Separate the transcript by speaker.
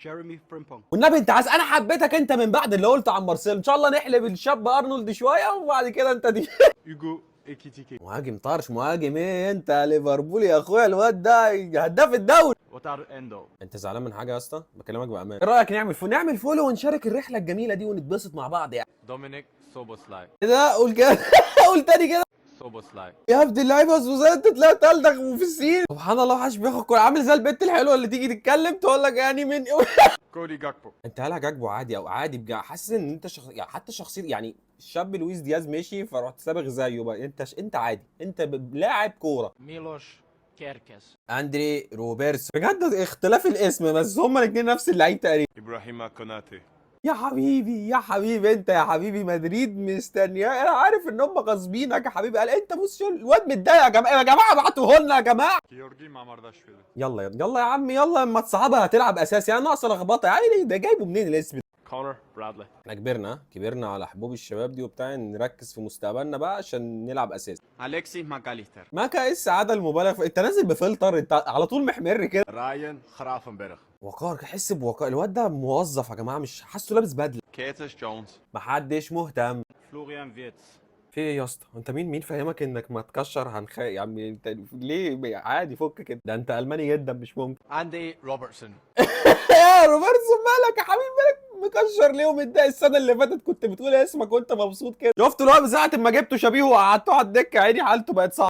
Speaker 1: Jeremy Frimpong.
Speaker 2: والنبي انت عايز، انا حبيتك انت من بعد اللي قلته عن مارسيلو. ان شاء الله نحلب الشاب ارنولد شوية وبعد كده انت دي.
Speaker 3: Hugo Ekitike.
Speaker 2: مهاجم طرش، مهاجم ايه انت ليفربول يا اخويا، الواد ده هداف الدوري.
Speaker 3: Wataru Endo.
Speaker 2: انت زعلان من حاجة يا اسطى؟ بكلمك بامان. ايه رايك نعمل نعمل follow ونشارك الرحلة الجميلة دي ونتبسط مع بعض يعني؟
Speaker 3: Dominik Szoboszlai.
Speaker 2: ايه ده؟ قول كده، قول تاني كده.
Speaker 3: Szoboszlai.
Speaker 2: يا ابن اللعيبة يا سوزان، انت طلعت تلدغ وفي السين. سبحان الله، محدش بياخد كورة، عامل زي البنت الحلوة اللي تيجي تتكلم تقول لك يعني من
Speaker 3: Cody Gakpo.
Speaker 2: انت هلا جاكبو عادي او عادي بجد، حاسس ان انت يعني حتى شخصية، يعني الشاب لويس دياز مشي فرحت سابغ زيه بقى. انت انت عادي، انت لاعب كوره.
Speaker 4: Milos Kerkez.
Speaker 2: اندري روبرتس، بجد اختلاف الاسم بس هما الاثنين نفس اللعيب تقريبا.
Speaker 3: Ibrahima Konate.
Speaker 2: يا حبيبي يا حبيبي انت يا حبيبي، مدريد مستنياه، انا عارف ان هم غاصبينك يا حبيبي. قال انت بص شو الواد متضايق يا جماعه، يا جماعة ابعتوه لنا يا جماعه.
Speaker 3: Giorgi Mamardashvili.
Speaker 2: يلا يلا يلا يا عم، يلا اما تصعبها هتلعب اساسي، انا ناقصه لخبطة يعني؟ ده جايبه منين الاسم ده؟
Speaker 3: Conor Bradley.
Speaker 2: احنا كبرنا كبرنا على حبوب الشباب دي وبتاع، نركز في مستقبلنا بقى عشان نلعب اساسي.
Speaker 1: Alexis Mac Allister.
Speaker 2: ماكا، ايه السعادة المبالغ انت نازل بفلتر، انت على طول محمر كده.
Speaker 5: Ryan Gravenberch.
Speaker 2: وقار، حس بوقار، الواد ده موظف يا جماعه، مش حاسه لابس بدله.
Speaker 3: Curtis Jones.
Speaker 2: محدش مهتم.
Speaker 1: Florian Wirtz.
Speaker 2: في ايه يا اسطى؟ انت مين فاهمك انك ما تكشر هنخ يا عم؟ انت ليه؟ عادي فك كده، ده انت الماني جدا مش ممكن.
Speaker 4: Andy Robertson.
Speaker 2: يا روبرتسون مالك يا حبيبي؟ مالك مكشر ليه ومتضايق؟ السنة اللي فاتت كنت بتقول اسمك وانت مبسوط كده. شفت الواد ساعة ما جبته شبيهه وقعدته على الدكه، عيني حالته بقت صعبه.